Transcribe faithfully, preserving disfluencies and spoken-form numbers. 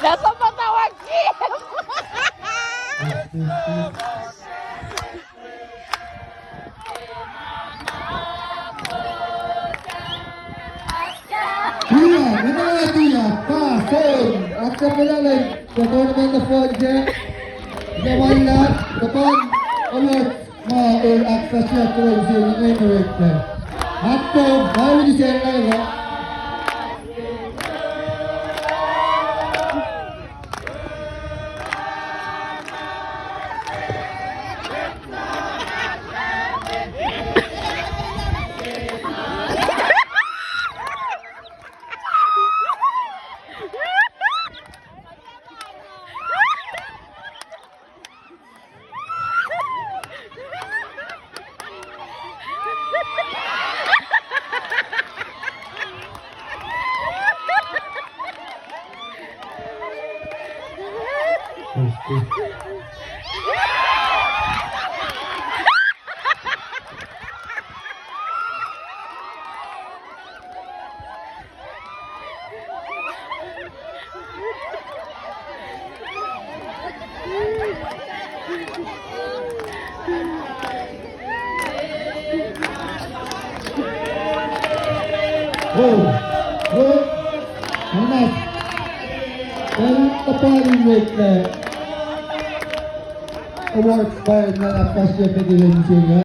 Nasa patawa Kim. Tuyak, mena tuyak, pa, son, aksapelalem, ke tournament nohfohn se, ya walla, topan, awards, ma, el aksapelalem se, inge me wekte. Akkom, ma wini se, inge, Oh, oh, anak. Pacl kapal in wekla. Awards pa na pastor pedilen sila.